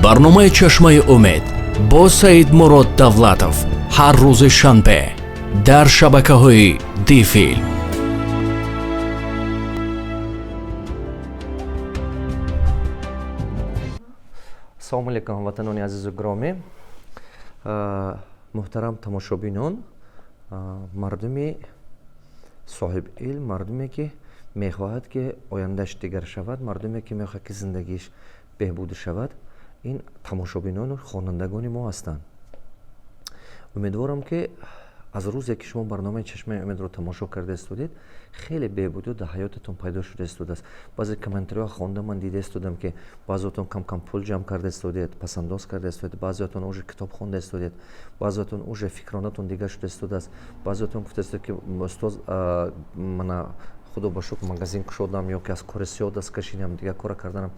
Барномаи «Чашмаи умед» бо Саидмурод Давлатов ҳар рӯзи шанбе дар шабакаҳои Дифилм. Ассалому алайкум, ҳамватанони азизу гиромӣ, муҳтарам тамошобинон, мардуми соҳиби илм, мардуме ки мехоҳад, ки ояндааш дигар шавад, мардуме ки мехоҳад, ки зиндагиш беҳбудӣ шавад, ин тамошобинону хонандагони мо ҳастанд. Умедворам, ки аз рӯзе ки шумо барномаи «Чашмаи умедро» тамошо карда истодед, хеле беҳбудиҳо дар ҳаётатон пайдо шуда истодааст. Баъзе комментариҳо хонда, ман дида истодам, ки баъзеотон кам-кам пул ҷамъ карда истодед, пасандоз карда истодед, баъзеотон уже китоб хонда истодед, баъзеотон уже фикронатон дигар шуда истодааст, баъзеотон гуфта истодед, ки устоз, мана, худо ба шукр, магазин кушодам ё ки аз кори сиёҳ даст кашидам, дигар кора карданам.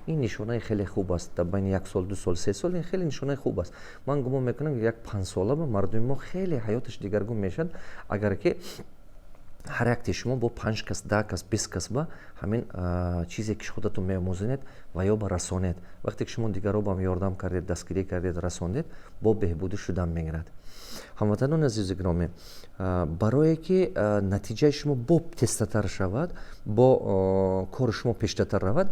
Ин нишонаи хеле хуб аст. Дар байни як сол, 2 сол, 3 сол ин хеле нишонаи хуб аст. Ман гумон мекунам, як 5 сола ба мардуми мо хеле ҳаёташ дигаргун мешавад, агар ки ҳар якти шумо бо панҷ кас, 10 кас, 20 кас ба ҳамин чизе ки худатон меомӯзонед ва ё ба расонед. Вақте ки шумо дигарро ба ёрдам кардед, дастгирӣ кардед, расондед, бо беҳбудӣ шудан мегирад. Ҳамватанони азизу гиромӣ, барое ки натиҷаи шумо бо тезтатар шавад, бо кори шумо пештатар равад,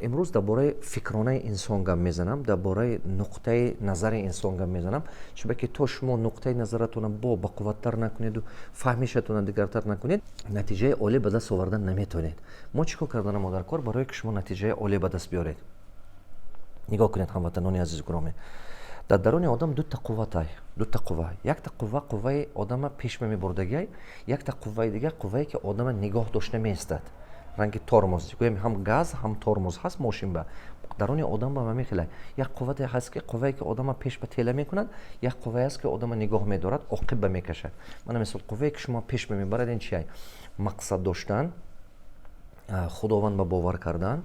имрӯз дар бораи фикронаи инсон гап мезанам, дар бораи нуқтаи назари инсон гап мезанам. Чунки то шумо нуқтаи назаратонро бо бақувваттар накунеду фаҳмишатонро дигартар накунед, натиҷаи олӣ ба даст овардан наметавонед. Мо чӣ кор карданам мо дар кор, барое ки шумо натиҷаи олӣ ба даст биёред? Нигоҳ кунед, ҳамватанони азизу гиромӣ, дар даруни одам дута қувватай, дута қувва. Якта қувва қувваи одама пеш мебурдагиай, якта қувваи дигар қуввае ки одама нигоҳ дошта меистад, ранги тормоз гӯем, ҳам газ, ҳам тормоз ҳаст мошин ба. Даруни одам ба ҳамин як қуввате ҳаст, ки қуввае ки одама пеш ба тела мекунад, як қуввае ҳаст, ки одама нигоҳ медорад, оқиб ба мекашад. Мана мисол, қуввае ки шумо пеш мебарад, ин чия? Мақсад доштан, Худованд ба бовар кардан,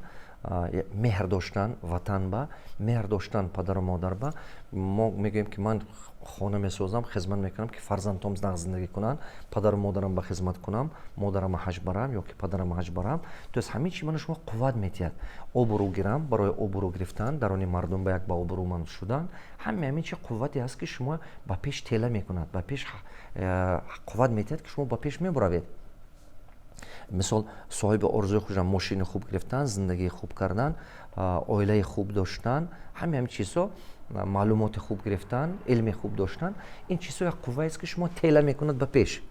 меҳр доштан ватан ба, меҳр доштан падару модар ба. Мо мегӯем, ки ман хона месозам, хизмат мекунам, ки фарзандҳом нағз зиндагӣ кунанд, падару модарам ба хизмат кунам, модарама ҳаҷ барам ё ки падарама ҳаҷ барам. То есть ҳамин чи ману шумо қувват метиҳад. Обрӯ гирам, барои обрӯ гирифтан, дарони мардум ба як ба обрӯманд шудан. Ҳаме ҳамин чи қуввате ҳаст, ки шумо ба пеш тела мекунад, ба пеш қувват метиҳад, ки шумо ба пеш мебуравед. Мисол, соҳиби орзуи хушам, мошини хуб гирифтан, зиндагии хуб кардан, оилаи хуб доштан, ҳаме ҳамин чизҳо, маълумоти хуб гирифтан, илми хуб доштан, ин чизҳо як қувваест, ки шумо тела мекунад ба пеш.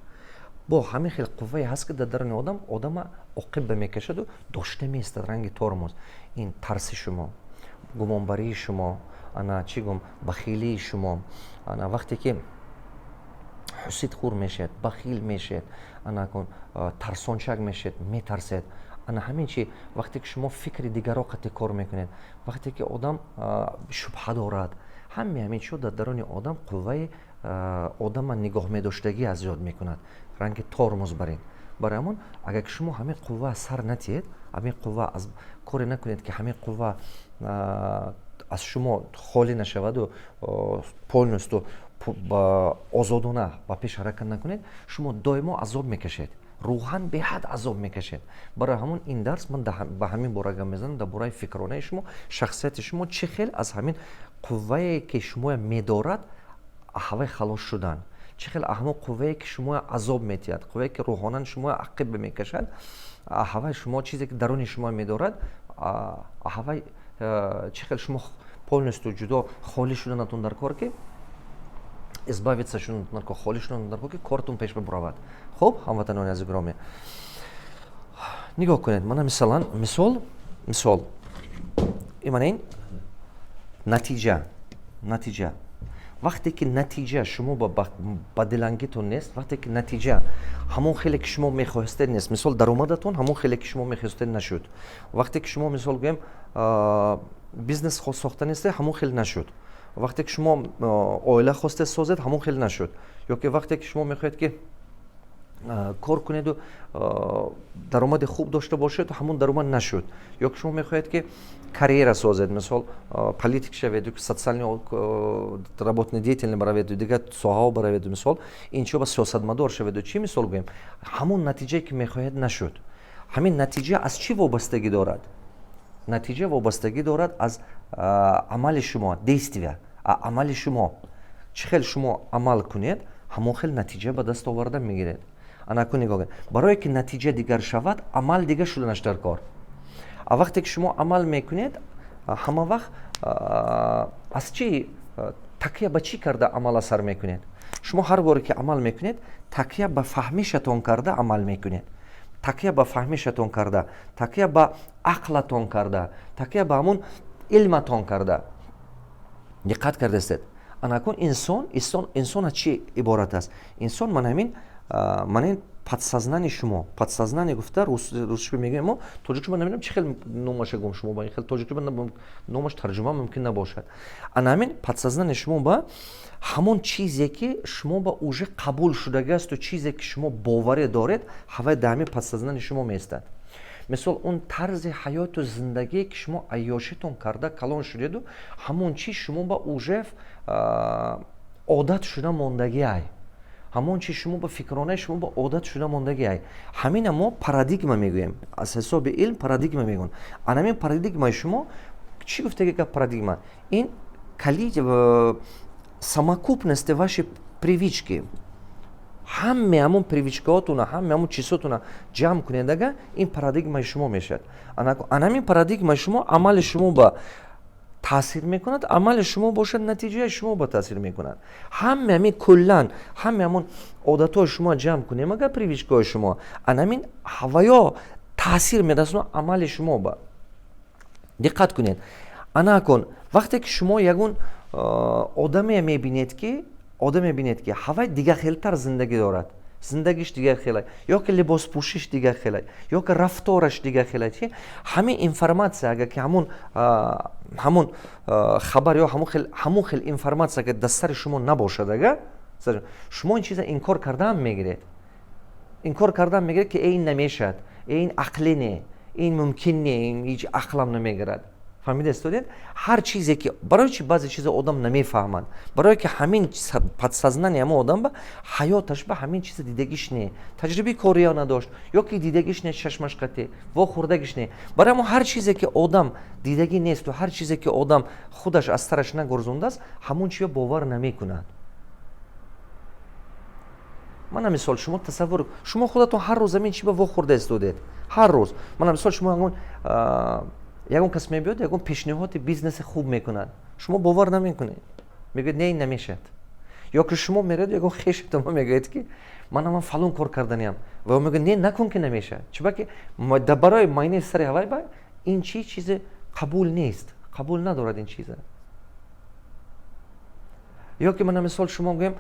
Бо ҳамин хел қуввае ҳаст, ки дар даруни одам одама оқиб ба мекашаду дошта меистад, ранги тормоз. Ин тарси шумо, гумонбарии шумо, ана чӣ гум, бахилии шумо. Ана вақте ки ҳусидхӯр мешавед, бахил мешавед, ана кун, тарсончак мешавед, метарсед. Ана ҳамин чи, вақте ки шумо фикри дигарро қатъи кор мекунед, вақте ки одам шубҳа дорад, ҳаме ҳамин чизҳо дар даруни одам қувваи одама нигоҳ медоштагӣ аз ёд мекунад, ранги тормоз барин. Барои ҳамон, агар ки шумо ҳамин қувва сар натиҳед, ҳамин қувва аз коре накунед, ки ҳамин қувва аз шумо холӣ нашаваду полностью озодона ба пеш ҳаракат накунед, шумо доимо азоб мекашед, рӯҳан беҳад азоб мекашед. Барои ҳамон ин дарс ман ба ҳамин бора гап мезанам, дар бораи фикронаи шумо, шахсияти шумо, чӣ хел аз ҳамин қуввае ки шумоя медорад, ҳавай халос шудан, чӣ хел ҳамон қуввае ки шумоя азоб метиҳад, қуввае ки рӯҳонан шумоя ақиб мекашад, ҳавай шумо, чизе ки даруни шумо медорад, ҳавай чӣ хел шумо полностью ҷудо холӣ шуданатон дар кор, ки избавиться шуданатон дар кор, холӣ шуданатон дар кор, ки кортон пеш бибуравад. Хуб, ҳамватанони азиз гиромӣ, нигоҳ кунед, мана мисалан, мисол, имана ин натиҷа. Вақте ки натиҷа шумо ба дилангитон нест, вақте ки натиҷа ҳамон хеле ки шумо мехоҳистед нест, мисол, даромадатон ҳамон хеле ки шумо мехоҳистед нашуд, вақте ки шумо, мисол гӯем, бизнес сохта нестед, ҳамон хел нашуд, вақте ки шумо оила хостед созед, ҳамон хел нашуд, ё ки вақте ки шумо мехоҳед, ки кор кунеду даромади хуб дошта бошед, ҳамон даромад нашуд, ё ки шумо мехоҳед, ки карьера созед, мисол, политик шаведу, социальный работный деятельный бараведу, дигар соҳаҳо бараведу, мисол, ин чио ба сиёсатмадор шаведу, чӣ, мисол гӯем, ҳамон натиҷае ки мехоҳед нашуд. Ҳамин натиҷа аз чӣ вобастагӣ дорад? Натиҷа вобастагӣ дорад аз амали шумо, действия, амали шумо. Чӣ хел шумо амал кунед, ҳамон хел натиҷа ба даст оварда мегиред. Анакун, нигоҳ кунед: барое ки натиҷа дигар шавад, амал дигар шуданаш дар кор. А вақте ки шумо амал мекунед, ҳама вақт аз чӣ, такя ба чӣ карда амал асар мекунед? Шумо ҳар боре ки амал мекунед, такя ба фаҳмишатон карда амал мекунед, такя ба фаҳмишатон карда, такя ба ақлатон карда, такя ба ҳамун илматон карда. Диққат кардастед? Анакун, инсон аз чӣ иборат аст? Инсон ман ҳамин, ман ин подсознание шумо. Подсознание гуфта русшо мегӯем мо, тоҷикшо ман намедонам чӣ хел номаша гум шумо ба ин хел тоҷикшо номаш тарҷума мумкин набошад. Ана ҳамин подсознание шумо ба ҳамон чизе ки шумо ба уже қабул шудагиасту чизе ки шумо боварӣ доред, ҳавай дар ҳамин подсознание шумо меистад. Мисол, он тарзи ҳаёту зиндагие ки шумо айёшитон карда калон шудеду, ҳамон чиз шумо ба уже одат шуда мондагиай, ҳамон чиз шумо ба фикронаи шумо ба одат шуда мондагиай. Ҳамина мо парадигма мегӯем, аз ҳисоби илм парадигма мегӯем. Ана ҳамин парадигмаи шумо чӣ гуфтаги гап? Парадигма ин кали совокупности ваши привычки. Ҳаме ҳамон привычка ҳотуна, ҳаме ҳамон чизҳотуна ҷамъ кунед ага, ин парадигмаи шумо мешавад. Ана ҳамин парадигмаи шумо амали шумо ба таъсир мекунад, амали шумо бошад, натиҷаи шумо ба таъсир мекунад. Ҳаме ҳамин куллан ҳаме ҳамон одатҳои шумо ҷамъ кунем агар, привычка ҳои шумо, ана ҳамин ҳаваё таъсир мерасонад амали шумо ба. Диққат кунед: ана кун, вақте ки шумо ягон одаме мебинед ки ҳавай дигархелтар зиндагӣ дорад, зиндагиш дигархела, ё ки либоспӯшиш дигархела, ё ки рафтораш дигархела, ҳамин информация агар ки ҳамун хабар ё ҳамун хел информация агар дар сари шумо набошад агар, шумо ин чиза инкор кардаам мегиред, инкор кардаам мегиред ки э, ин намешавад, э, ин ақлӣ не, ин мумкин не, ин ҳеҷ ақлам намегирад. Фаҳмида истодед? Ҳар чизе ки, барои чи баъзе чиза одам намефаҳмад? Барое ки ҳамин подсознание ҳамон одам ба ҳаёташ ба ҳамин чиза дидагиш не, таҷрибаи кория надошт ё ки дидагиш не, чашмаш қатӣ вохӯрдагиш не. Барои ҳамон ҳар чизе ки одам дидагӣ несту ҳар чизе ки одам худаш аз сараш нагурзондааст, ҳамон чиё бовар намекунад. Мана мисол, шумо тасаввур, шумо худатон ҳар рӯз ҳамин чи ба вохӯрда истодед, ҳар рӯз. Мана мисол, шумо ягон кас мебиёд, ягон пешниҳоди бизнеси хуб мекунад, шумо бовар намекунед, мегӯед: «Не, ин намешавад». Ё ки шумо меред, ягон хешатонма мегӯед ки мана ман фалон кор карданиям, ва мегӯяд: «Не, накун, ки намешавад». Чунки барои майнаи сари ҳавай ба ин чи чизе қабул нест, қабул надорад ин чиза. Ё ки мана мисол, шумо гӯем,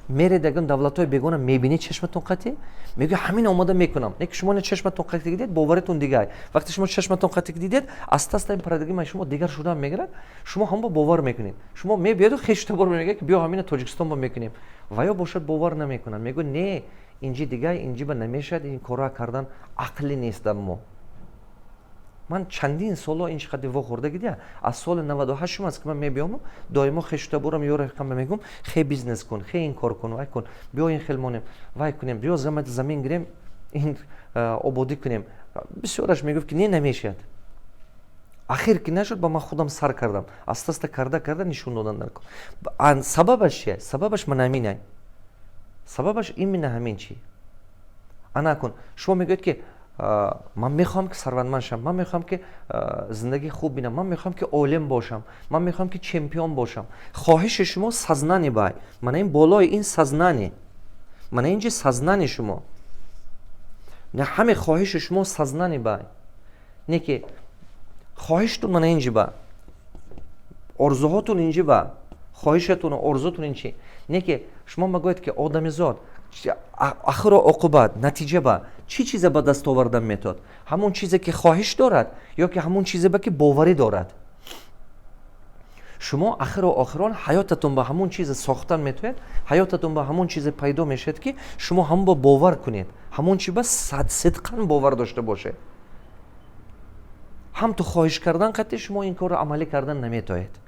меред ягон давлатҳои бегона, мебинед чашматон қатӣ, мегӯяд: «Ҳамин омода мекунам». Не ки шумо чашматон қатӣ дидед, боваритон дигар. Вақте шумо чашматон қатӣ дидед, аста аста ин парадигмаи шумо дигар шуда мегирад, шумо ҳамон бовар мекунед. Шумо мебиёду хештабор мегӯяд ки биё, ҳамина Тоҷикистон ба мекунем, ва ё бошад, бовар намекунад, мегӯяд: «Не, инҷи дигар, инҷи ба намешавад, ин корра кардан ақлӣ нест дар мо». Ман чандин солҳо ин чӣ қадр вохӯрда гидия. Аз соли 98-ум аст ки ман мебиёму доимо хештаборам ё рафиқам мегӯм: «Хе, бизнес кун, хе, ин кор кун, вай кун, биё, ин хел монем, вай кунем, биё, замин гирем, ин ободӣ кунем». Бисёраш мегуфт ки не, намешавад. Ахир ки нашуд, ба ман худам сар кардам, аста аста карда карда нишон додан дар. Сабабаш чия? Сабабаш ман ҳаминай, сабабаш именно ҳамин чи. Ана кун, шумо мегӯед ки ман мехоҳам ки сарватманд шавам, ман мехоҳам ки зиндагии хуб бинам, ман мехоҳам ки олим бошам, ман мехоҳам ки чемпион бошам. Хоҳиши шумо сознание бай, мана ин болои ин сознание, мана ин ҷи сознание шумо, ҳаме хоҳиши шумо сознание бай, не ки хоҳиштун мана ин ҷи ба, орзуҳотун ин ҷи ба, хоҳишатун, орзутун ин чи не ки шумо магӯед ки одамизод ахиру оқибат натиҷа ба чӣ чизе ба даст овардан метавад? Ҳамон чизе ки хоҳиш дорад ё ки ҳамон чизе ба ки боварӣ дорад. Шумо ахиру охирон ҳаётатон ба ҳамон чизе сохтан метавонед, ҳаётатон ба ҳамон чизе пайдо мешавад, ки шумо ҳамон ба бовар кунед, ҳамон чи ба сидқан бовар дошта бошед. Ҳам ту хоҳиш кардан қатъи шумо ин корро амалӣ кардан наметавонед.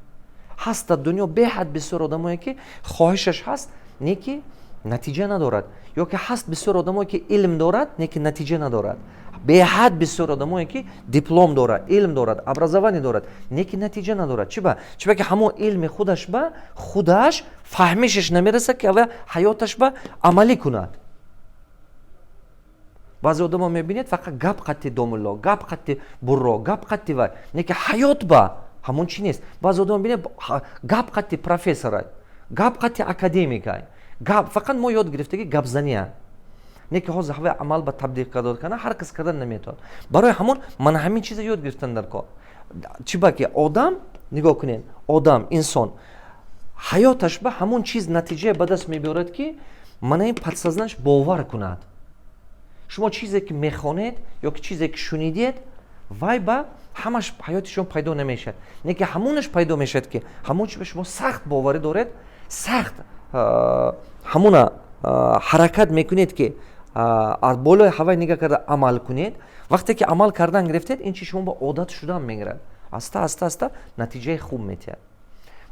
Ҳаст дар дунё беҳад бисёр одамое ки хоҳишаш ҳаст, не ки натиҷа надорад, ё ки ҳаст бисёр одамое ки илм дорад, не ки натиҷа надорад. Беҳад бисёр одамое, ки диплом дорад, илм дорад, образование дорад, не ки натиҷа надорад. Чиба? Чиба ки ҳамон илми худаш ба худаш фаҳмишаш намерасад, ки ава ҳаёташ ба амалӣ кунад. Баъзе одамо мебинед, фақат гап қатти домулло, гап қатти бурро, гап қатти вай, не ки ҳаёт ба ҳамон чи нест. Баъзе одамо мебинед, гап қатти профессорай, гап қатти академикай, гап фақат мо ёд гирифтаги гапзания, не ки ҳозир ҳавай амал ба табдиқ карда кана ҳар кас кардан наметавонад. Барои ҳамон мана ҳамин чиза ёд гирифтан дар кор. Чиба ки одам, нигоҳ кунед, одам, инсон ҳаёташ ба ҳамон чиз натиҷае ба даст мебиёрад, ки мана ин подсознание ш бовар кунад. Шумо чизе ки мехонед ё ки чизе ки шунидед, вай ба ҳамаш ҳаёти шумо пайдо намешавад, не ки ҳамонаш пайдо мешавад, ки ҳамон чи ба шумо сахт боварӣ доред, сахт ҳамона ҳаракат мекунед, ки аз болои ҳавай нигаҳ карда амал кунед. Вақте ки амал кардан гирифтед, ин чи шумо ба одат шудан мегирад, аста аста аста натиҷаи хуб метиҳад.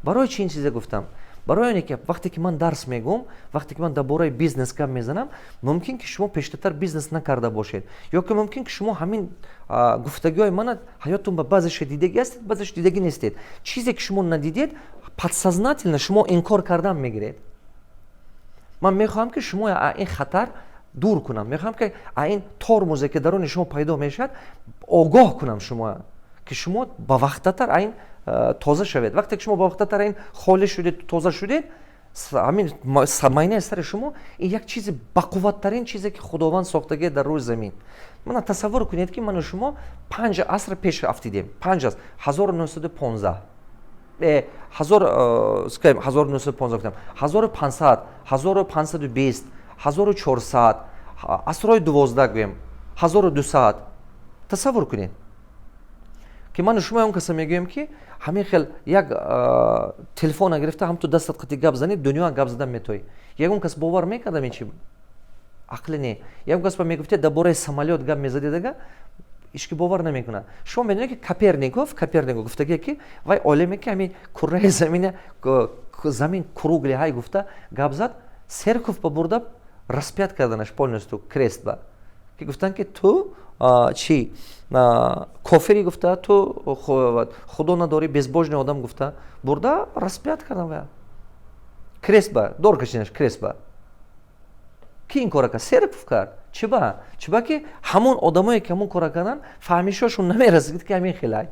Барои чи ин чизе гуфтам? Барои оне ки вақте ки ман дарс мегӯм, вақте ки ман дар бораи бизнес гап мезанам, мумкин ки шумо пештартар бизнес накарда бошед ё ки мумкин ки шумо ҳамин гуфтагиҳои мана ҳаёттон ба баъзеша дидагӣ ҳастед, баъзеш дидагӣ нестед. Чизе ки шумо надидед, подсознательно шумо инкор кардан мегиред. Ман мехоҳам, ки шумо ин хатар дур кунам, мехоҳам, ки ин тормозе, ки даруни шумо пайдо мешавад, огоҳ кунам шумо, ки шумо ба вақтатар ин тоза шавед. Вақте ки шумо ба вақтатар ин холӣ шудед, тоза шудед, ҳамин майнаи сари шумо ин як чизи бақувваттарин чизе, ки Худованд сохтагие дар рӯи замин. Мана тасаввур кунед, ки ману шумо 5 аср пеш афтидем, 5 аср, 1915, 1915 гуфтам, 1500, 1520, 1400, асрҳои 12 гӯем, 1200. Тасаввур кунед, ки ману шумо он каса мегӯем, ки ҳамин хел як телефона гирифта, ҳамту дастат қати гап занед, дунё гап задан метоӣ. Ягон кас бовар мекардам? Ин чи ақле не. Ягон кас ба мегуфте, дар бораи самолёт гап мезадедага, ҳички бовар намекунад. Шумо медонед, ки Коперников гуфтагие, ки вай олиме, ки ҳамин курраи замина, замин круглый ҳай гуфта гап зад, церковь ба бурда распят карданаш полностью крест ба, ки гуфтанд, ки ту чи кофири, гуфта, ту худо надорӣ, безбожный одам гуфта, бурда распят кардан вая крест ба дор кашидаш крест ба. Ки ин кора кард? Церковь кард. Чиба? Чиба ки ҳамон одамое, ки ҳамон кора кардан, фаҳмишошон намерасид, ки ҳамин хелай.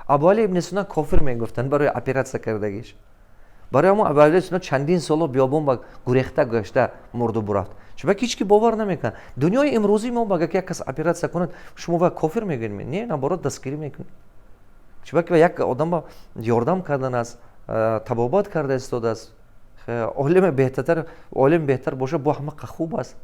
Абуали ибни Сина кофир мегуфтанд барои оператсия кардагиш. Барои ҳамон Абуали Сина чандин соло биёбон ба гурехта гашта мурду бурафт. Чиба ки ҳеч ки бовар намекунад. Дунёи имрӯзии мо агар як кас оператсия кунад, шумо ва кофир мегӯед? Не, наоборот, дастгирӣ мекунед. Чиба ки як одам ба ёрдам кардан аст, табобат карда истодааст. Олими беҳтартар, олим беҳтар боша, бо ҳама хуб аст.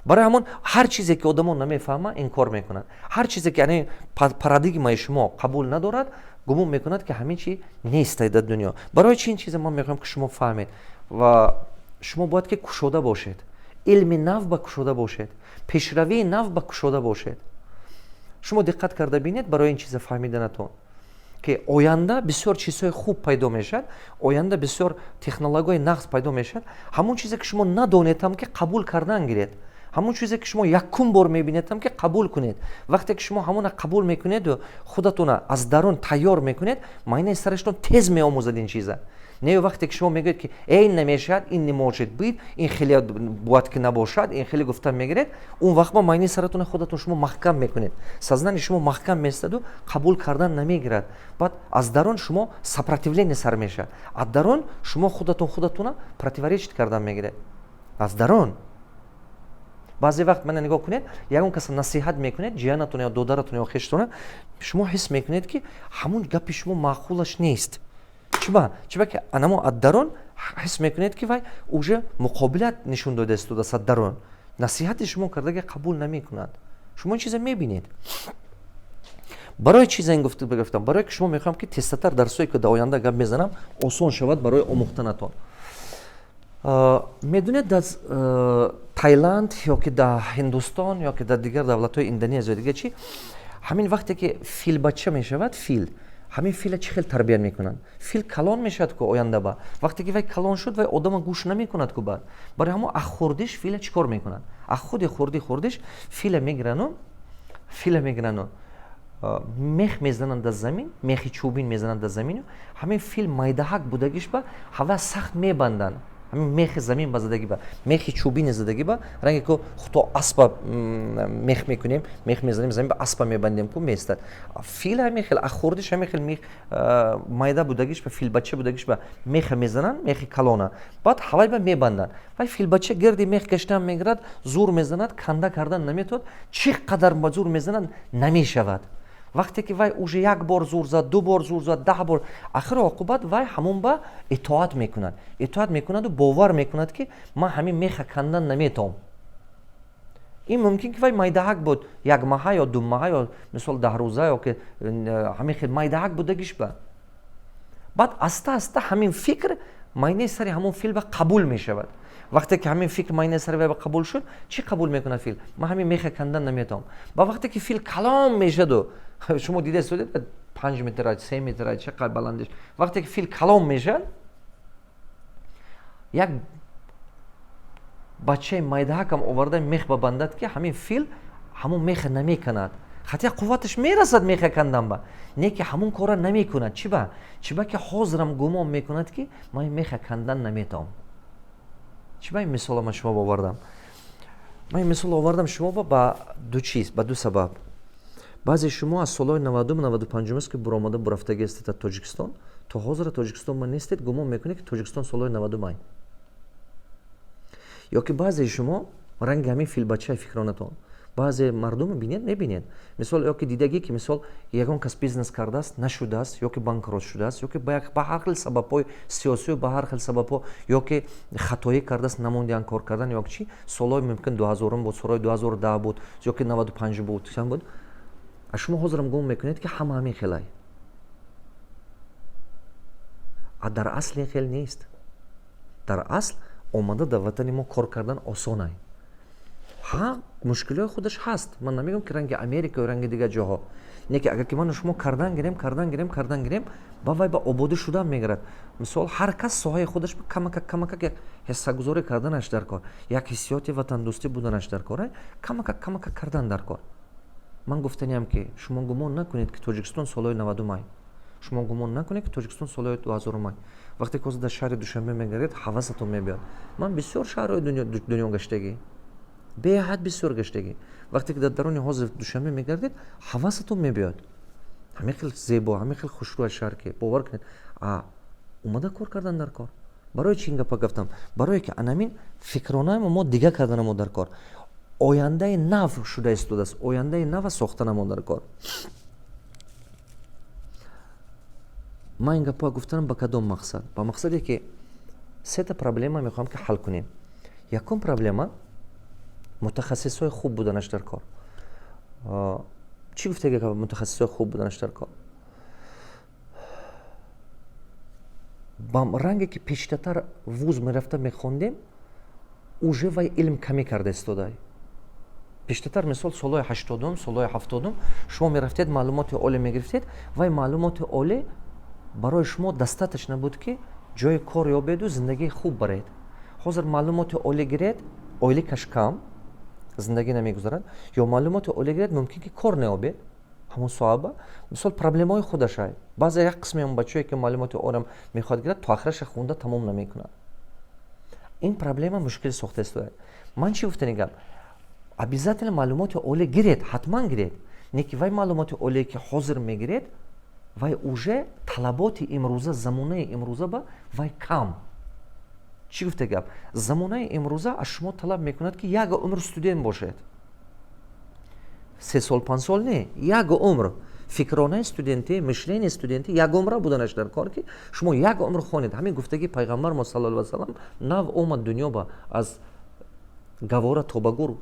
Барои ҳамон ҳар чизе, ки одамон намефаҳманд, инкор мекунанд. Ҳар чизе, ки яъне парадигмаи шумо қабул надорад, гумон мекунад, ки ҳамин чи нестай дар дунё. Барои чи ин чизе ман мехоҳам, ки шумо фаҳмед? Ва шумо бояд ки кушода бошед, илми нав ба кушода бошед, пешравии нав ба кушода бошед. Шумо диққат карда бинед, барои ин чиза фаҳмиданатон, ки оянда бисёр чизҳои хуб пайдо мешавад, оянда бисёр технологияи нағз пайдо мешавад. Ҳамон чизе, ки шумо надонедам, ки қабул кардан гиред, ҳамон чизе, ки шумо якум бор мебинедам, ки қабул кунед. Вақте ки шумо ҳамона қабул мекунеду худатона аз дарун тайёр мекунед, майнаи сараштон тез меомӯзад ин чиза. Не вақте ки шумо мегӯед, ки эй, намешавад, ин не может быть, ин хеле бояд ки набошад, ин хеле гуфтан мегиред, он вақт ма майнаи саратона худатон шумо маҳкам мекунед, сознание шумо маҳкам местаду қабул кардан намегирад. Баъд аз дарун шумо сопротивление сар мешавад, аз дарун шумо худатон худатона противоречить кардан мегиред аз дарун. Баъзе вақт мана нигоҳ кунед, ягон каса насиҳат мекунед, ҷиянатон ё додаратон ё хештона, шумо ҳис мекунед, ки ҳамун гапи шумо маъқулаш нест. Чиба? Чиба ки анамо аз дарун ҳис мекунед, ки вай уже муқобилат нишон дода истодааст, аз дарун насиҳати шумо кардаги қабул намекунад. Шумо ин чиза мебинед. Барои чиза ин гуфтам? Барое ки шумо мехоҳам, ки тезтатар дарсое, ки дар оянда гап мезанам, осон шавад барои омӯхтанатон. Медонед, дар Таиланд ё ки дар Ҳиндустон ё ки дар дигар давлатҳои Индонезия, дига чи, ҳамин вақте ки филбача мешавад, фил, ҳамин фила чӣ хел тарбият мекунанд? Фил калон мешавад ку оянда ба. Вақте ки вай калон шуд, вай одама гӯш намекунад ку. Баъд барои ҳамон аз хурдиш фила чӣ кор мекунанд? Аз худи хурди хурдиш фила мегирану Фила мегирану мех мезананд дар замин, мехи чӯбин мезананд дар замину, ҳамин фил майдаҳак будагиш ба ҳава сахт мебанданд. Ҳамин мехи замин ба задагӣ, ба мехи чӯбини задагӣ, ба ранге ку хуто аспа мех мекунем, мех мезанем замин ба, аспа мебандем ку, меистад. Фил ҳамин хел хурдиш, ҳамин хел мех майда будагиш ба, филбача будагиш ба меха мезананд, мехи калона, баъд ҳавай ба мебанданд. Вай филбача гирди мех гаштан мегирад, зур мезанад, канда кардан наметавонад. Чӣ қадар ба зур мезанад, намешавад. Вақте ки вай уже як бор зур зад, ду бор зур зад, 10 бор, ахиру оқибат вай ҳамон ба итоат мекунад, итоат мекунаду бовар мекунад, ки ман ҳамин меха кандан наметавом. Ин мумкин ки вай майдаҳак буд, як маҳа ё 2 маҳа ё мисол 10 рӯза, ё ки ҳамин хел майдаҳак будагиш ба. Баъд аста аста ҳамин фикр майнаи сари ҳамон фил ба қабул мешавад. Вақте ки ҳамин фикр майнаи сари вай ба қабул шуд, чӣ қабул мекунад фил? Ман ҳамин меха кандан наметавом. Ба вақте ки фил калом мешаду, шумо дида истодед, 5 метра, 3 метра, чӣ қадр баландиш, вақте ки фил калом мешавад, як бачаи майдаҳакам оварда мех ба бандад, ки ҳамин фил ҳамон меха намеканад. Хотя қувваташ мерасад меха кандан ба, не ки ҳамон кора намекунад. Чӣ ба? Чӣ ба ки ҳозирам гумон мекунад, ки ман меха кандан наметавом. Чӣ ба ин мисола ман шумо овардам? Ман ин мисол овардам шумо ба ду чиз, ба ду сабаб. Баъзе шумо аз солҳои 90-ум, 95-ум аст, ки буромада бурафтагӣ ҳастед аз Тоҷикистон, то ҳозира Тоҷикистон ма нестед, гумон мекунед, ки Тоҷикистон солҳои 90-ум ай. Ё ки баъзеи шумо ранги ҳамин филбачаи фикронатон. Баъзе мардум бинед, мебинед, мисол, ё ки дидагӣ, ки мисол ягон кас бизнес кардааст, нашудааст, ё ки банкрот шудааст, ё ки ба ҳар хел сабабҳои сиёсию ба ҳар хел сабабҳо, ё ки хатоӣ кардааст, намондиан кор кардан, ё чӣ, солҳои мумкин 2000-ум буд, солҳои 2010 буд, ё ки 95 буд, чанд буд. А шумо ҳозирам гумон мекунед, ки ҳама ҳамин хелай. А дар асл ин хел нест. Дар асл омада дар ватани мо кор кардан осонай. Ҳа, мушкилиҳои худаш ҳаст, ман намегӯям, ки ранги Америка ё ранги дигар ҷоҳо не, ки агар ки ману шумо кардан гирем, кардан гирем, кардан гирем, ба вай ба ободӣ шудан мегирад. Мисол, ҳар кас соҳаи худаш камакак, камакак як ҳиссагузорӣ карданаш дар кор, як ҳиссиёти ватандӯстӣ буданаш дар кор, камакак, камакак кардан дар кор. Ман гуфтаниам, ки шумо гумон накунед, ки Тоҷикистон солҳои 90-умай, шумо гумон накунед, ки Тоҷикистон солҳои 2000-умай. Вақте ки ҳозир дар шаҳри Душанбе мегардед, ҳавасатон мебиёд. Ман бисёр шаҳрҳои дунё гаштагӣ, беҳад бисёр гаштагӣ. Вақте ки дар даруни ҳозир Душанбе мегардед, ҳавасатон мебиёд. Ҳамин хел зебо, ҳамин хел хушрӯя шаҳр, ки бовар кунед, а омада кор кардан дар кор. Барои чи ин гапа гафтам? Барое ки анамин фикронамо мо дига карданамо дар кор. Ояндаи нав шуда истодааст, ояндаи нава сохтанамо дар кор. Ман ин гапҳоа гуфтанам ба кадом мақсад? Ба мақсаде, ки сета проблема мехоҳам, ки ҳал кунем. Якум проблема: мутахассисҳои хуб буданаш дар кор. Чӣ гуфтаги мутахассисҳои хуб буданаш дар кор? Ба ранге ки пештатар вуз мерафта мехондем, уже вай илм камӣ карда истодай. Пештатар, мисол, солҳои 80-ум, солҳои 70-ум шумо мерафтед, маълумоти олӣ мегирифтед, вай маълумоти олӣ барои шумо достаточно буд, ки ҷои кор ёбеду зиндагии хуб баред. Ҳозир маълумоти олӣ гиред, ойликаш кам, зиндагӣ намегузарад, ё маълумоти олӣ гиред, мумкин ки кор наёбед ҳамон соҳаба. Мисол, проблемаҳои худашай. Баъзе як қисми он бачаое, ки маълумоти олиам мехоҳад гирад, то ахираша хунда тамом намекунад. Ин проблема мушкил сохта истояд. Ман чӣ гуфтани гап? Обязательно маълумоти олӣ гиред, ҳатман гиред, не ки вай маълумоти олие, ки ҳозир мегиред, вай уже талаботи имрӯза, замонаи имрӯза ба вай кам. Чӣ гуфта гап? Замонаи имрӯза аз шумо талаб мекунад, ки як умр студент бошед. 3 сол, 5 сол не, як умр фикронаи студентӣ, мышление студентӣ як умра буданаш дар кор, ки шумо як умр хонед. Ҳамин гуфтагии пайғамбар мо саллаллоҳу алайҳи васалам нав омад дунё ба: аз гавора то ба гур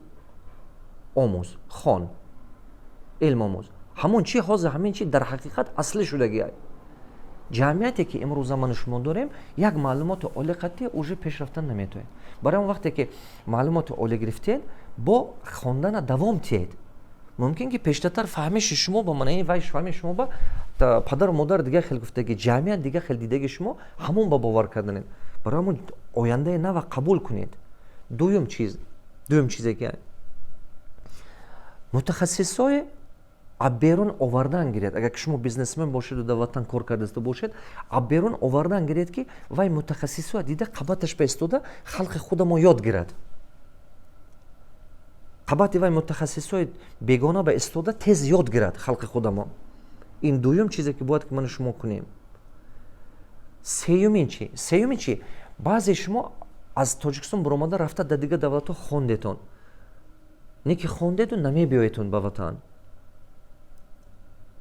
омӯз, хон, илм омӯз. Ҳамон чи ҳозир, ҳамин чи дар ҳақиқат аслӣ шудагиай. Ҷамъияте, ки имрӯза ману шумо дорем, як маълумоти олӣ қатъи уже пеш рафтан наметавонед. Барои он вақте ки маълумоти олӣ гирифтед, бо хондана давом тиҳед. Мумкин ки пештатар фаҳмиши шумо ба манаи вай, фаҳмиши шумо ба падару модар дигар хел гуфтаги, ҷамъият дигар хел дидаги, шумо ҳамон ба бовар карданед. Барои ҳамон ояндаи нава қабул кунед. Дуюм чиз, дуюм чизе, ки мутахассисҳои А берун овардан гиред. Агар ки шумо бизнесмен бошеду дар ватан кор кардаста бошед, а берун овардан гиред, ки вай мутахассисоа дида, қабаташ ба истода, халқи худамо ёд гирад. Қабати вай мутахассисои бегона ба истода, тез ёд гирад халқи худамо. Ин дуюм чизе, ки бояд ки ману шумо кунем. Сеюмин чи? Сеюмин чи? Баъзе шумо аз Тоҷикистон баромада рафта, дар дигар давлатҳо хондетон, не ки хондеду намебиёедтон ба ватан.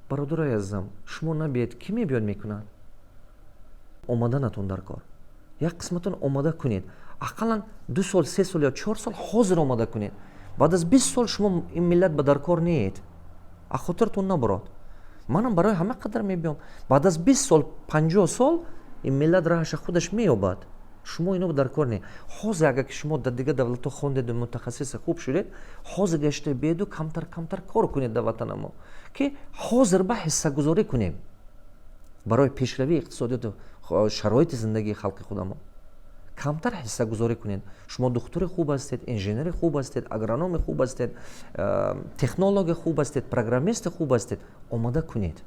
Бародарои азизам, шумо набиед, кӣ мебиёд мекунад? Омаданатон дар кор. Як қисматон омода кунед, ақаллан 2 сол, 3 сол ё 4 сол ҳозир омода кунед. Баъд аз 20 сол шумо ин миллат ба дар кор неед, а хотиртон набурод. Манам барои ҳама қадар мебиём. Баъд аз 20 сол, 50 сол ин миллат раҳаша худаш меёбад, шумо ино дар кор не. Ҳозир агар ки шумо дар дигар давлатҳо хондеду мутахассиси хуб шудед, ҳозир гашта биеду, камтар камтар кор кунед дар ватанамо, ки ҳозир ба ҳиссагузорӣ кунем барои пешравии иқтисодиёту шароити зиндагии халқи худамо. Камтар ҳиссагузорӣ кунед. Шумо духтури хуб ҳастед, инженери хуб ҳастед, агрономи хуб ҳастед, технологи хуб ҳастед, программисти хуб ҳастед, омода кунед.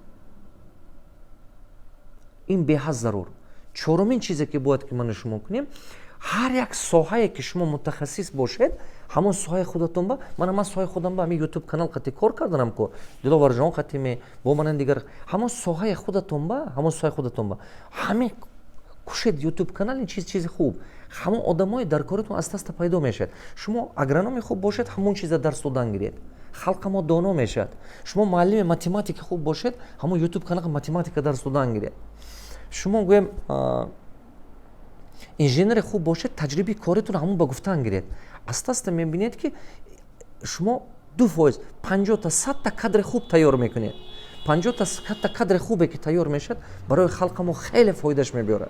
Ин беҳад зарур. Чорумин чизе, ки бояд ки ману шумо кунем: ҳар як соҳае, ки шумо мутахассис бошед, ҳамон соҳаи худатон ба. Мана ман соҳаи худам ба ҳамин Ютуб канал қати кор карданам ку, Диловарҷон қатиме бо манан дигар. Ҳамон соҳаи худатон ба, ҳамон соҳаи худатон ба ҳамин кушед Ютуб канал. Ин чиз чизи хуб. Ҳамон одамои дар коритон аз даста пайдо мешавад. Шумо агрономи хуб бошед, ҳамон чиза дарс додан гиред, халқа мо доно мешавад. Шумо муаллими математика хуб бошед, ҳамон Ютуб канал математика дарс додан гиред. Шумо, гӯем, инженери хуб бошед, таҷрибаи коритон ҳамон ба гуфтан гиред. Аста аста мебинед, ки шумо 2%, 50-та, 100-та кадри хуб тайёр мекунед. 50-та, 100-та кадри хубе, ки тайёр мешавад, барои халқа мо хеле фоидаш мебиёрад.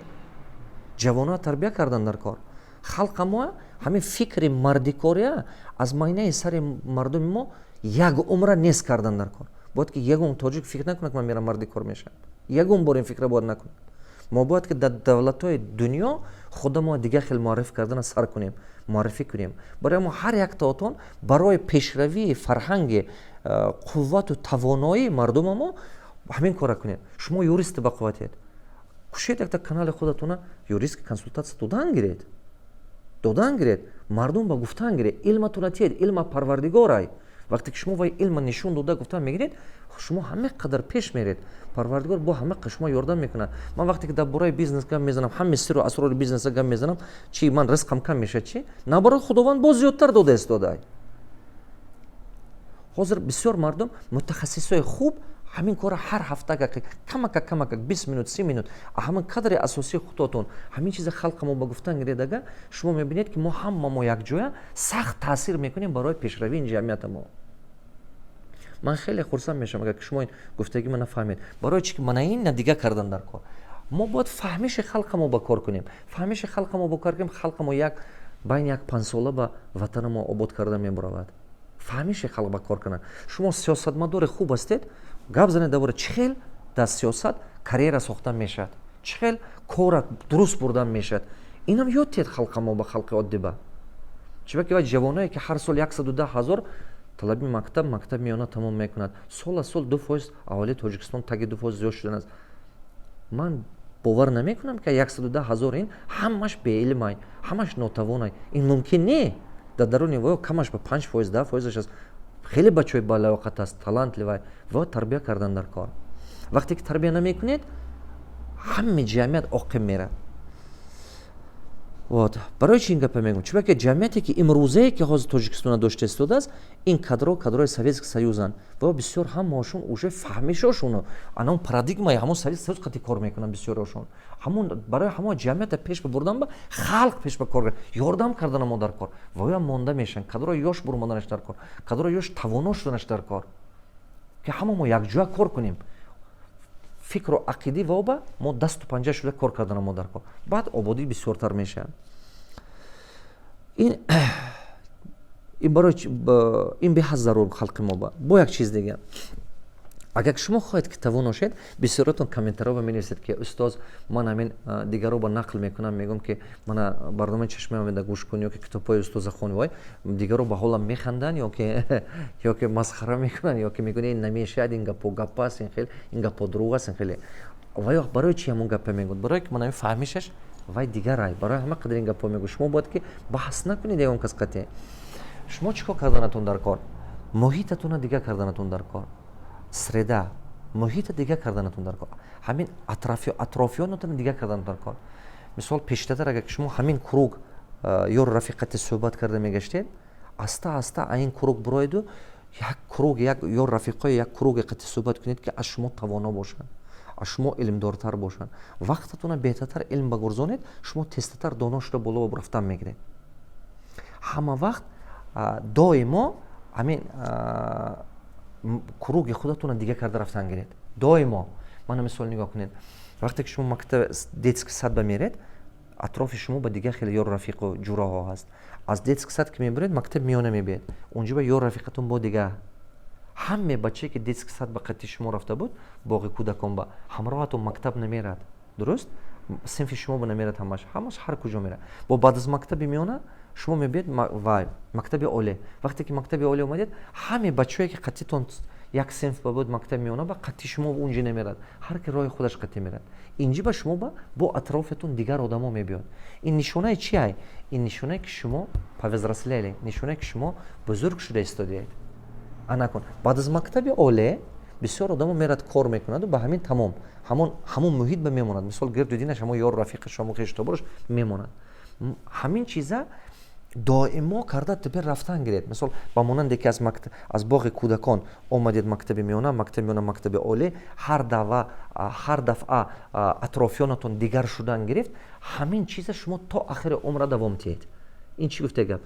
Ҷавонро тарбия кардан дар кор. Халқа мо ҳамин фикри мардикория аз майнаи сари мардуми мо як умра нест кардан дар кор. Бояд ки ягон тоҷик фикр накунад, ки ман мерам, мардикор мешавам. Ягон бор ин фикра бояд накунад. Мо бояд ки дар давлатҳои дунё худамо дигар хел муаррифӣ кардана сар кунем, муаррифӣ кунем. Барои мо ҳар яктаотон барои пешравии фарҳанги, қуввату тавоноии мардума мо ҳамин кора кунед. Шумо юристи бақувватед, кушед якта канали худатона, юрист консултатсия додан гиред, додан гиред, мардум ба гуфтан гиред, илматона тиед. Илма парвардигорай. Вақте ки шумо вай илма нишон дода, гуфтан мегиред, шумо ҳама қадар пеш меред, Парвардигор бо ҳама шумо ёрдам мекунад. Ман вақте ки дар бораи бизнес гап мезанам, ҳами сиру асрори бизнеса гап мезанам, чи ман ризқам кам мешавад? Чи наоборот, Худованд боз зиёдтар дода истодай. Ҳозир бисёр мардум мутахассисои хуб ҳамин кора ҳар ҳафта камака камака 20 минут, 30 минут ҳамин кадри асосии худотон ҳамин чиза халқа мо ба гуфтан гиредага, шумо мебинед, ки мо ҳама мо якҷоя сахт таъсир мекунем барои пешравии ҷамъията мо. Ман хеле хурсанд мешавам, агар ки шумо ин гуфтагӣ мана фаҳмед. Барои чи ки мана ин дига кардан дар кор. Мо бояд фаҳмиши халқа мо ба кор кунем. Фаҳмиши халқа мо ба кор кунем, халқа мо як байни як 5 сола ба ватана мо обод карда мебаравад. Фаҳмиши халқ ба кор кунад. Шумо сиёсатмадори хуб ҳастед, гап занед дар бораи чӣ хел дар сиёсат карьера сохта мешавад, чӣ хел кора дуруст бурдан мешавад. Инам ёд диҳед халқа мо ба, халқи оддӣ ба. Чиба ки вай ҷавоное, ки ҳар сол 110 000 талаби мактаб миёна тамом мекунад, сол аз сол 2% аҳолии Тоҷикистон, таги 2% зиёд шудан аст. Ман бовар намекунам, ки 110 000 ин ҳамаш беилмай, ҳамаш нотавонай. Ин мумкин не. Дар даруни воё камаш ба 5%, 10%-аш аст, хеле бачаҳои балоқат аст, талантливый ва тарбия кардан дар кор. Вақте ки тарбия намекунед, ҳами ҷамъият оқим мерад. Вот барои чи ин гапа мегӯм? Чунки ҷамъияте, ки имрӯзае, ки ҳозир Тоҷикистона дошта истодааст, ин кадро кадрои Советский Союзанд ва бисёр ҳамаошон уже фаҳмишошон анон парадигмаи ҳамон Советский Союз қати кор мекунанд бисёриошон. Ҳамон барои ҳамон ҷамъията пеш бабурдан ба халқ пеш ба кор ёрдам кардана мо дар кор. Воям монда мешаванд. Кадрои ёш бурмоданаш дар кор, кадрои ёш тавоно шуданаш дар кор, ки ҳама мо якҷоя кор кунем. Фикру ақидӣ воба мо дасту панҷа шуда кор кардана мо дар кор, баъд ободӣ бисёртар мешавад. Ин барои ин беҳад зарур халқи мо ба. Бо як чиз дига. Агар шумо хоҳед, ки тавоно шед, бисёротон комментариҳо менависед, ки устоз, ман ҳамин дигаро ба нақл мекунам, мегӯям, ки мана барномаи Чашмаи Умеда гӯш кун ё ки китобҳои устоза хон. Вой, дигаро ба ҳолам механданд ё ки масхара мекунанд, ё ки мегӯянд, ин намешавад, ин гапо гап аст, ин хел, ин гапо дурӯғ аст, ин хеле. Ва ё барои чи ҳамон гапа мегӯяд? Барое ки ман ҳамин фаҳмишаш вай дигарай, барои ҳама қадр ин гапо мегӯяд. Шумо бояд ки баҳс накунед ягон кас қатъе. Шумо чӣ кор карданатон дар кор? Муҳитатонро дигар карданатон дар кор, среда, муҳита дигар карданатон дар кор, ҳамин атрофиёнатонро дигар карданатон дар кор. Мисол, пештатар агар ки шумо ҳамин круг ёру рафиқате суҳбат карда мегаштед, аста аста ин круг буроеду як круг, як ёру рафиқҳои, як круге қати суҳбат кунед, ки аз шумо тавоно бошанд, аз шумо илмдортар бошанд. Вақтатонро беҳтартар илм багурзонед, шумо тезтатар доно шуда боло рафтан мегиред. Ҳама вақт доимо ҳамин круги худатонро дигар карда рафтан гиред доимо. Мана мисол, нигоҳ кунед: вақте ки шумо мактаб, детский сад ба меред, атрофи шумо ба дигар хеле ёру рафиқу ҷураҳо ҳаст. Аз детский сад ки мебуред, мактаби миёна мебиед, унҷо ба ёру рафиқатон бо дигар. Ҳаме бачае, ки детский сад ба қати шумо рафта буд, боғи кӯдакон ба ҳамроҳатон мактаб намерад, дуруст? Синфи шумо ба намерад ҳамаш, ҳамаш ҳар куҷо мерад. Бо баъд аз мактаби миёна шумо мебиед вай мактаби олӣ. Вақте ки мактаби олӣ омадед, ҳаме бачаое, ки қатитон як синф ба буд мактаби миёна, ба қатти шумо унҷа намерад, ҳар ки роҳи худаш қатӣ мерад. Инҷи ба шумо ба бо атрофатон дигар одамо мебиёд. Ин нишонаи чи ай? Ин нишонае, ки шумо повзрослели, нишонае, ки шумо бузург шуда истодиед. Анакун, баъд аз мактаби олӣ бисёр одамо мерад, кор мекунаду ба ҳамин тамом, ҳамон муҳит ба мемонад. Мисол, гирду динаш ҳамон ёру рафиқаш, ҳамон хештобораш мемонад. Ҳамин чиза доимо карда тепер рафтан гиред. Мисол, ба монанде ки аз боғи кӯдакон омадед мактаби миёна, мактаби миёна мактаби олӣ, ҳар дава, ҳар дафъа атрофиёнатон дигар шудан гирифт. Ҳамин чиза шумо то ахири умра давом диҳед. Ин чӣ гуфте гап?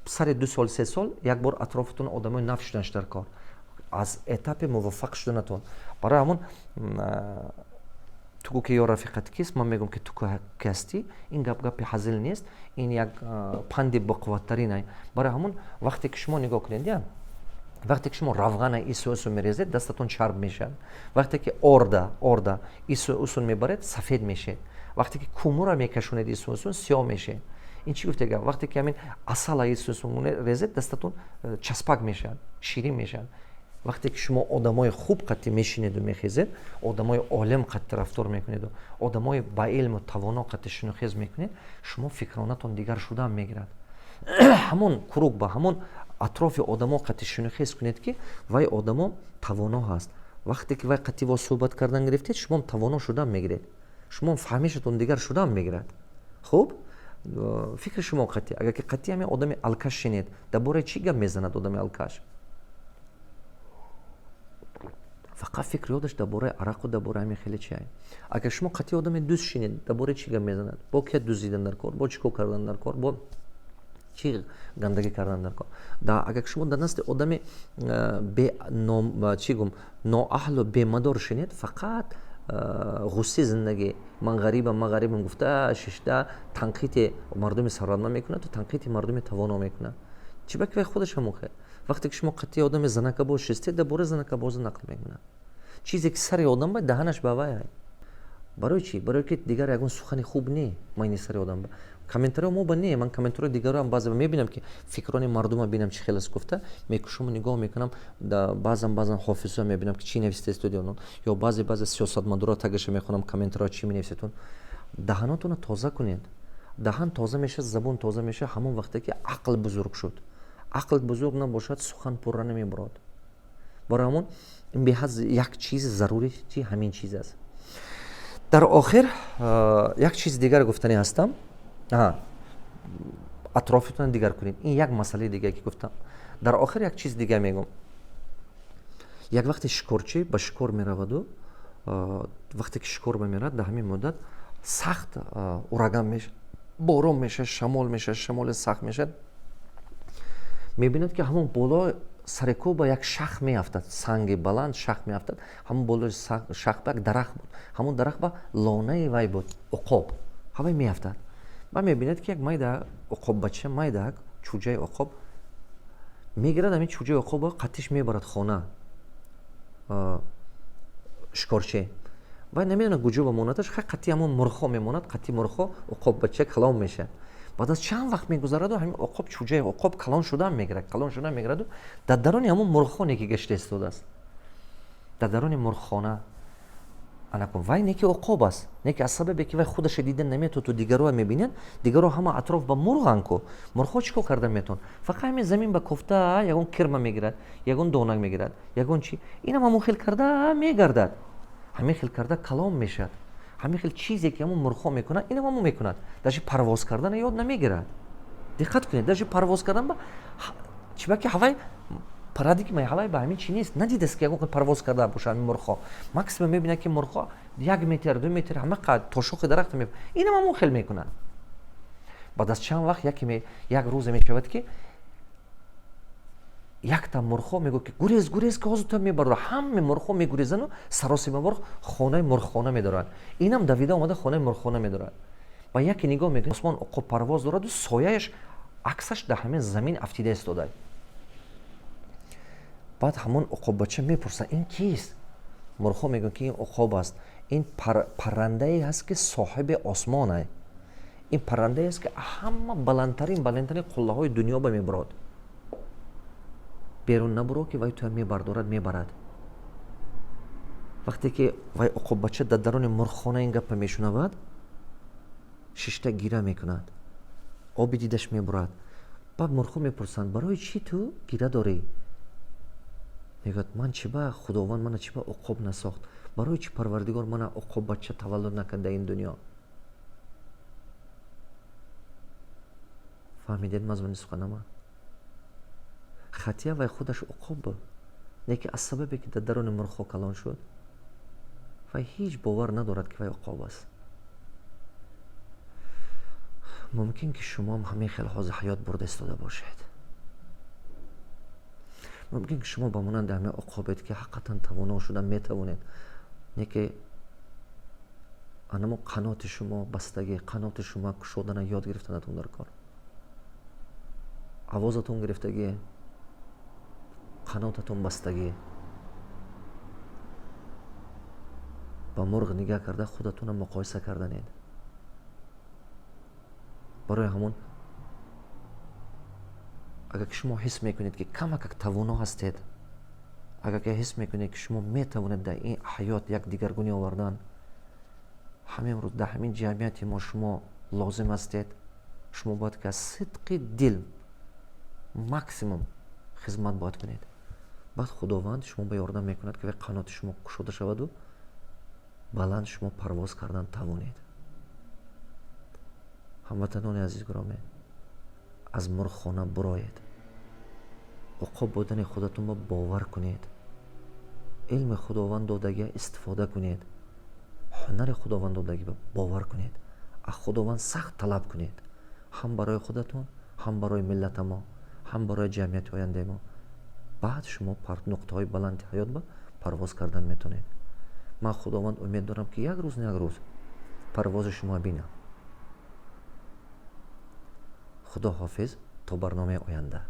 Сари 2 сол, 3 сол як бор атрофатон одамои нав шуданаш дар кор, аз этапи муваффақ шуданатон. Барои ҳамон ту гӯ, ки ё рафиқат кист, ман мегӯям, ки ту ки ҳастӣ. Ин гап гапи ҳазил нест, ин як панди боқувваттарин. Барои ҳамон вақте ки шумо нигоҳ кунед, я вақте ки шумо равғана ису усу мерезед, дастатон чарб мешавад. Вақте ки орда ису усун мебаред, сафед мешед. Вақте ки кумура мекашонед ису усун, сиёҳ мешед. Ин чӣ гуфте гап? Вақте ки ҳамин асала ису усун резед, дастатон часпак мешавад, ширин мешавад. Вақте ки шумо одамои хуб қатӣ мешинеду мехезед, одамои олим қатӣ рафтор мекунеду одамои ба илму тавоно қатӣ шинухез мекунед, шумо фикронатон дигар шудан мегирад. Ҳамон круг ба ҳамон атрофи одамо қатӣ шинухез кунед, ки вай одамо тавоно ҳаст. Вақте ки вай қатӣ во суҳбат кардан гирифтед, шумом тавоно шудан мегиред, шумом фаҳмишатон дигар шудан мегирад. Хуб, фикри шумо қатӣ, агар ки қатӣ ҳамин одами алкаш шинед, дар бораи чӣ гап мезанад одами алкаш? Фақат фикр ёдаш дар бораи арақу дар бораи ҳамин хеле чи. Агар шумо қатъи одами дӯст шинед, дар бораи чӣ гап мезанад? Бо кия дуздидан дар кор, бо чӣ кор кардан дар кор, бо чӣ гандагӣ кардан дар кор. Агар шумо дар назди одами чӣ гум, ноаҳлу бемадор шинед, фақат ғуссаи зиндагӣ, ман ғарибам, ман ғарибам гуфта шишта, танқиди мардуми сарватманд мекунад, танқиди мардуми тавоно мекунад. Чӣ ба ки вай худаш ҳамон хел. Вақте ки шумо қатъи одами занакабоз шистед, дар бораи занакабозӣ нақл мекунад. Чизе ки сари одам ба даҳанаш ба вай. Барои чӣ? Барое ки дигар ягон сухани хуб не майни сари одам ба. Комментариҳо мо ба не, ман комментариҳои дигарам баъзе мебинам, ки фикрони мардума бинам, чӣ хел аст гуфта мекушому нигоҳ мекунам. Баъзан ҳофизҳо мебинам, ки чӣ нависта студион, ё баъзе сиёсатмадорро тагаша мехонам, комментариҳо чӣ менависетон. Даҳанотонро тоза кунед. Даҳан тоза мешавад, забон тоза мешавад ҳамон вақте ки ақл бузург шуд. Ақл бузург набошад, сухан пурра намебурад. Барои ҳамон ин беҳад як чизи зарурӣ чи ҳамин чиз аст. Дар охир як чизи дигар гуфтанӣ ҳастам: атрофитон дигар кунед. Ин як масъалаи дигаре, ки гуфтам. Дар охир як чиз дигар мегӯм. Як вақте шикорчӣ ба шикор мераваду, вақте ки шикор ба меравад, дар ҳамин муддат сахт ураган мешавад, борон мешавад, шамол мешавад, шамоли сахт мешавад. Мебинад, ки ҳамон боло сари кӯҳ ба як шах меафтад, санги баланд, шах меафтад. Ҳамон болои шах ба як дарахт буд, ҳамон дарахт ба лонаи вай буд, уқоб ҳавай меафтад. Ба мебинад, ки як майда уқоббача, майдаак чӯҷаи уқоб мегирад. Ҳамин чӯҷаи уқобо қатиш мебарад хона. Шикорчӣ вай намедонад, куҷо ба монадаш. Хай, қатъи ҳамон мурғҳо мемонад, қатъи мурғҳо уқоббача калон мешавад. Баъд аз чанд вақт мегузараду, ҳамин уқоб, чӯҷаи уқоб калон шудаам мегирад, калон шуда мегираду, дар даруни ҳамон мурғҳо неки гашта истодааст, дар даруни мурғхона. Анакун вай неки уқоб аст, неки аз сабабе ки вай худаша дида наметавонад, дигароа мебинад. Дигаро ҳама атроф ба мурғанд ку. Мурғҳо чӣ кор карда метавонанд? Фақат ҳамин замин ба кофта ягон кирма мегирад, ягон донак мегирад, ягон чи. Инам ҳамон хел карда мегардад, ҳамин хел карда калон мешавад. Ҳамин хел чизе ки ҳамон мурғҳо мекунад, инам ҳамон мекунад. Даже парвоз кардана ёд намегирад. Диққат кунед, даже парвоз кардан ба чибаки ҳавай парадигмаи ҳавай ба ҳамин чи нест, надидааст, ки ягон парвоз карда боша. Ҳамин мурғҳо максимум мебинад, ки мурғҳо 1 метр, 2 метр, ҳама қад то шохи дарахт. Инам ҳамон хел мекунад. Баъд аз чанд вақт яке як рӯзе мешавад, ки якта мурғҳо мегӯяд, ки гурез, гурез, ки ҳозир то мебарора. Ҳаме мурғҳо мегурезану саросимавор хонаи мурғхона медоранд. Инам давида омада, хонаи мурғхона медорад. Ба яке нигоҳ мекунад, осмон уқоб парвоз дораду, сояаш, аксаш дар ҳамин замин афтида истода. Баъд ҳамон уқоббача мепурсад: «Ин кист?» Мурғҳо мегӯянд, ки ин уқоб аст, ин паррандае ҳаст, ки соҳиби осмонае, ин паррандае аст, ки ҳама баландтарин, баландтарин қуллаҳои дунё ба мебурод. Берун набуро, ки вай туя мебардорад, мебарад. Вақте ки вай уқоббача дар даруни мурғхона ин гапа мешунавад, шишта гира мекунад, оби дидаш мебурад. Баъд мурғҳо мепурсанд: «Барои чӣ ту гира дорӣ?» Мегӯяд: «Ман чӣ ба Худованд мана чӣ ба уқоб насохт? Барои чӣ Парвардигор мана уқоббача таваллуд накард дар ин дунё?» Фаҳмидед мазмуни суханама? Хатия вай худаш уқоб буд, лекин аз сабабе ки дар даруни мурғҳо калон шуд, вай ҳеҷ бовар надорад, ки вай уқоб аст. Мумкин ки шумоам ҳамин хел ҳозир ҳаёт бурда истода бошед. Мумкин ки шумо ба монанди ҳамин уқобед, ки ҳақиқатан тавоно шуда метавонед, не ки анамо қаноти шумо бастагӣ, қаноти шумо кушодана ёд гирифтанатон дар кор, овозатон гирифтагӣ, қанотатон бастагӣ. Ба мурғ нигаҳ карда, худатонро муқоиса карданед. Барои ҳамон, агар ки шумо ҳис мекунед, ки камакак тавоно ҳастед, агар ки ҳис мекунед, ки шумо метавонед дар ин ҳаёт як дигаргунӣ овардан, ҳамин рӯз дар ҳамин ҷамъияти мо шумо лозим ҳастед. Шумо бояд ки аз сидқи дил максимум хизмат бояд кунед. Баъд Худованд шумо ба ёрдам мекунад, ки вай қаноти шумо кушода шаваду баланд шумо парвоз кардан тавонед. Ҳамватанони азиз гиромӣ, аз мурғхона буроед, уқоб будани худатонро бовар кунед, илми Худованд додагия истифода кунед, ҳунари Худованд додагиро бовар кунед, аз Худованд сахт талаб кунед, ҳам барои худатон, ҳам барои миллата мо, ҳам барои ҷамъияти ояндаи мо. Баъд шумо нуқтаҳои баланди ҳаёт ба парвоз кардан метавонед. Ман Худованд умед дорам, ки як рӯз, на як рӯз парвози шумо бинам. Худо ҳофиз, то барномаи оянда.